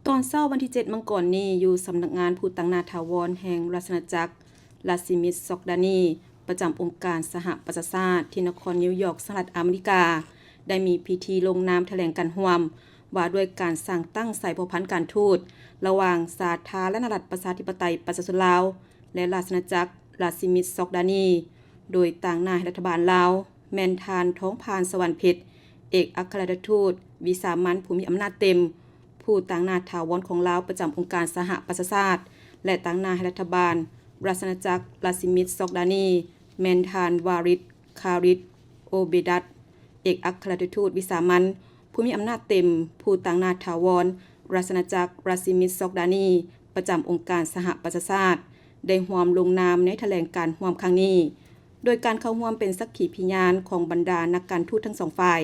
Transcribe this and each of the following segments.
ຕອນເຊົ້າວັນທີເຈັດມັງກອນນີ້, ຢູ່ສຳນັກງານຜູ້ຕາງໜ້າຖາວອນແຫ່ງລາຊະອານາຈັກ ລາຊິມິດ ຊອກດານີ ປະຈຳອົງການສະຫະປະຊາຊາດ ທີ່ນະຄອນນິວຢອກ ສະຫະລັດອາເມລິກາ, ໄດ້ມີພິທີລົງນາມຖະແຫຼງການຮ່ວມ ວ່າດ້ວຍການສ້າງຕັ້ງສາຍພົວພັນການທູດ ລະຫວ່າງສາທາລະນະລັດປະຊາທິປະໄຕປະຊາຊົນລາວ ແລະ ລາຊະອານາຈັກ ລາຊິມິດ ຊອກດານີ ໂດຍຕາງໜ້າໃຫ້ລັດຖະບານລາວ ແມ່ນທ່ານ ທອງພານ ສະຫວັນເພັດ ເອກອັກຄະລັດຖະທູດວິສາມັນຜູ້ມີອຳນາດເຕັມ, ຜູ້ຕາງໜ້າຖາວອນຂອງລາວປະຈຳອົງການສະຫະປະຊາຊາດ ແລະ ຕາງໜ້າໃຫ້ລັດຖະບານລາຊະອານາຈັກ ລາຊິມິດ ຊອກດານີ ແມ່ນທ່ານ ວາລິດ ຄາລິດ ໂອເບດັດ ເອກອັກຄະລັດຖະທູດວິສາມັນ ຜູ້ມີອຳນາດເຕັມ, ຜູ້ຕາງໜ້າຖາວອນລາຊະອານາຈັກ ລາຊິມິດ ຊອກດານີ ປະຈຳອົງການສະຫະປະຊາຊາດ ໄດ້ຮ່ວມລົງນາມໃນຖະແຫຼງການຮ່ວມຄັ້ງນີ້ ໂດຍການເຂົ້າຮ່ວມເປັນສັກຂີພິຍານຂອງບັນດານັກການທູດທັງສອງຝ່າຍ.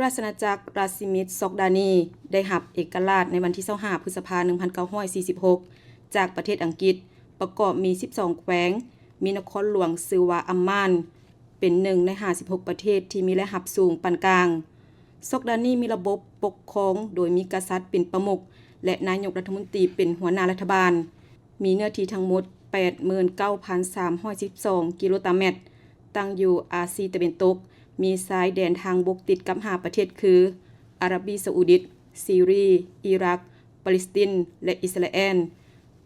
ລາຊະອານາຈັກ ລາຊິມິດ ຊອກດານີ ໄດ້ຮັບເອກະລາດໃນວັນທີຊາວຫ້າ ພຶດສະພາ ໜຶ່ງພັນເກົ້າຮ້ອຍສີ່ສິບຫົກ ຈາກປະເທດອັງກິດ, ປະກອບມີສິບສອງແຂວງ, ມີນະຄອນຫຼວງຊື່ວ່າອຳມານ ເປັນໜຶ່ງໃນຫ້າສິບຫົກປະເທດທີ່ມີລາຍຮັບສູງປານກາງ. ຊອກດານີມີລະບົບປົກຄອງໂດຍມີກະສັດເປັນປະມຸກ ແລະ ນາຍົກລັດຖະມົນຕີເປັນຫົວໜ້າລັດຖະບານ, ມີເນື້ອທີ່ທັງໝົດ ແປດໝື່ນເກົ້າພັນສາມຮ້ອຍສິບສອງກິໂລຕາແມັດ, ຕັ້ງຢູ່ອາຊີຕາເວັນຕົກ, ມີຊາຍແດນທາງບົກຕິດກັບຫ້າປະເທດຄື ອາຣາບີຊາອຸດິດ, ຊີຣີ, ອີຣັກ, ປາເລສຕິນ ແລະ ອິດສະຣາແອນ,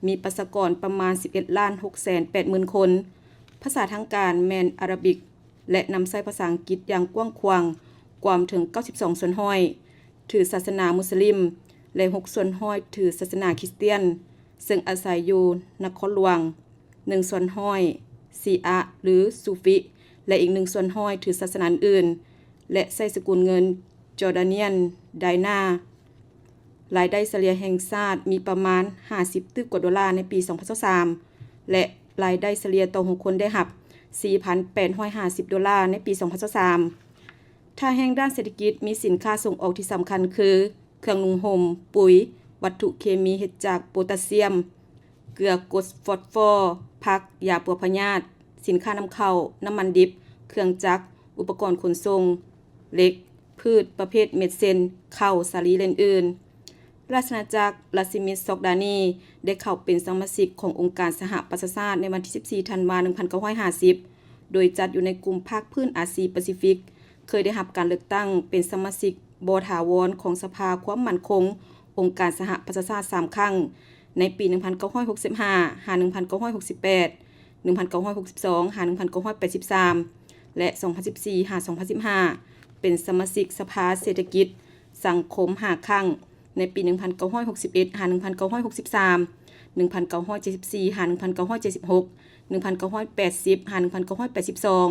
ມີປະຊາກອນປະມານສິບເອັດລ້ານຫົກແສນແປດໝື່ນຄົນ. ພາສາທາງການແມ່ນອາຣາບິກ ແລະ ນຳໃຊ້ພາສາອັງກິດຢ່າງກວ້າງຂວາງ, ກວມເຖິງເກົ້າສິບສອງສ່ວນຮ້ອຍ ຖືສາສະໜາມຸສລິມ ແລະ ຫົກສ່ວນຮ້ອຍຖືສາສະໜາຄຣິສຕຽນ, ເຊິ່ງອາໄສຢູ່ນະຄອນຫຼວງ, ໜຶ່ງສ່ວນຮ້ອຍຊີອະ ຫຼື ຊູຟີ ແລະ ອີກໜຶ່ງສ່ວນຮ້ອຍຖືສາສະໜາອື່ນໆ ແລະ ໃຊ້ສະກຸນເງິນ Jordanian dinar. ລາຍໄດ້ສະເລ່ຍແຫ່ງຊາດມີປະມານຫ້າສິບຕື້ກວ່າໂດລາໃນປີສອງພັນຊາວສາມ ແລະ ລາຍໄດ້ສະເລ່ຍຕໍ່ຫົວຄົນໄດ້ຮັບສີ່ພັນແປດຮ້ອຍຫ້າສິບໂດລາໃນປີສອງພັນຊາວສາມ. ທ່າແຮງດ້ານເສດຖະກິດມີສິນຄ້າສົ່ງອອກທີ່ສຳຄັນຄື ເຄື່ອງນຸ່ງຫົ່ມ, ປຸ໋ຍ, ວັດຖຸເຄມີເຮັດຈາກໂປຕາຊຽມ, ເກືອກົດຟອດຟໍ, ຜັກ, ຢາປົວພະຍາດ, ສິນຄ້ານຳເຂົ້າ, ນ້ຳມັນດິບ, ເຄື່ອງຈັກ, ອຸປະກອນຂົນສົ່ງ, ເຫຼັກ, ພືດປະເພດເມັດເຊັ່ນ ເຂົ້າ, ສາລີ ແລະ ອື່ນໆ. ລາຊະອານາຈັກ ລາຊິມິດ ຊອກດານີ ໄດ້ເຂົ້າເປັນສະມາຊິກຂອງອົງການສະຫະປະຊາຊາດໃນວັນທີສິບສີ່ ທັນວາ ໜຶ່ງພັນເກົ້າຮ້ອຍຫ້າສິບ ໂດຍຈັດຢູ່ໃນກຸ່ມພາກພື້ນອາຊີປາຊີຟິກ, ເຄີຍໄດ້ຮັບການເລືອກຕັ້ງເປັນສະມາຊິກບໍ່ຖາວອນຂອງສະພາຄວາມໝັ້ນຄົງອົງການສະຫະປະຊາຊາດສາມຄັ້ງ, ໃນປີ ໜຶ່ງພັນເກົ້າຮ້ອຍຫົກສິບຫ້າ ຫາ ໜຶ່ງພັນເກົ້າຮ້ອຍຫົກສິບແປດ, ໜຶ່ງພັນເກົ້າຮ້ອຍຫົກສິບສອງ ຫາ ໜຶ່ງພັນເກົ້າຮ້ອຍແປດສິບສາມ ແລະ ສອງພັນສິບສີ່ ຫາ ສອງພັນສິບຫ້າ ເປັນສະມາຊິກສະພາເສດຖະກິດສັງຄົມຫ້າຄັ້ງ, ໃນປີ ໜຶ່ງພັນເກົ້າຮ້ອຍຫົກສິບເອັດ ຫາ ໜຶ່ງພັນເກົ້າຮ້ອຍຫົກສິບສາມ, ໜຶ່ງພັນເກົ້າຮ້ອຍເຈັດສິບສີ່ ຫາ ໜຶ່ງພັນເກົ້າຮ້ອຍເຈັດສິບຫົກ, ໜຶ່ງພັນເກົ້າຮ້ອຍແປດສິບ ຫາ ໜຶ່ງພັນເກົ້າຮ້ອຍແປດສິບສອງ,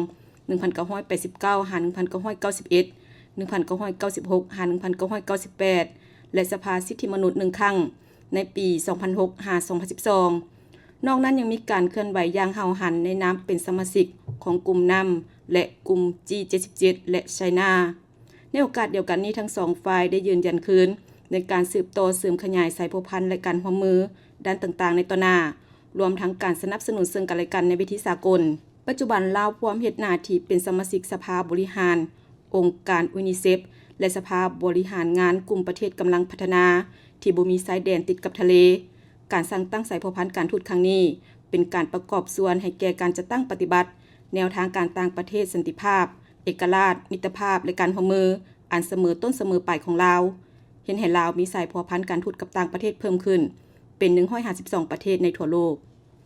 ໜຶ່ງພັນເກົ້າຮ້ອຍແປດສິບເກົ້າ ຫາ ໜຶ່ງພັນເກົ້າຮ້ອຍເກົ້າສິບເອັດ, ໜຶ່ງພັນເກົ້າຮ້ອຍເກົ້າສິບຫົກ ຫາ ໜຶ່ງພັນເກົ້າຮ້ອຍເກົ້າສິບແປດ ແລະ ສະພາສິດທິມະນຸດໜຶ່ງຄັ້ງ ໃນປີສອງພັນຫົກ ຫາ ສອງພັນສິບສອງ. ນອກນັ້ນຍັງມີການເຄື່ອນໄຫວຢ່າງຫ້າວຫັນໃນນາມເປັນສະມາຊິກຂອງກຸ່ມນຳ ແລະ ກຸ່ມ ຈີ ເຈັດສິບເຈັດ ແລະ ໄຊນາ. ໃນໂອກາດດຽວກັນນີ້, ທັງສອງຝ່າຍໄດ້ຢືນຢັນຄືນໃນການສືບຕໍ່ເສີມຂະຫຍາຍສາຍພົວພັນ ແລະ ການຮ່ວມມືດ້ານຕ່າງໆໃນຕໍ່ໜ້າ, ລວມທັງການສະໜັບສະໜູນເຊິ່ງກັນແລະກັນໃນເວທີສາກົນ. ປັດຈຸບັນລາວພວມເຮັດໜ້າທີ່ເປັນສະມາຊິກສະພາບໍລິຫານອົງການ UNICEF ແລະ ສະພາບໍລິຫານງານກຸ່ມປະເທດກຳລັງພັດທະນາທີ່ບໍ່ມີຊາຍແດນຕິດກັບທະເລ. ການສ້າງຕັ້ງສາຍພົວພັນການທູດຄັ້ງນີ້ ເປັນການປະກອບສ່ວນໃຫ້ແກ່ການຈັດຕັ້ງປະຕິບັດແນວທາງການຕ່າງປະເທດສັນຕິພາບ, ເອກະລາດ, ມິດຕະພາບ ແລະ ການຮ່ວມມືອັນສະເໝີຕົ້ນສະເໝີປາຍຂອງລາວ, ເຮັດໃຫ້ລາວມີສາຍພົວພັນການທູດກັບຕ່າງປະເທດເພີ່ມຂຶ້ນເປັນໜຶ່ງຮ້ອຍຫ້າສິບສອງປະເທດໃນທົ່ວໂລກ.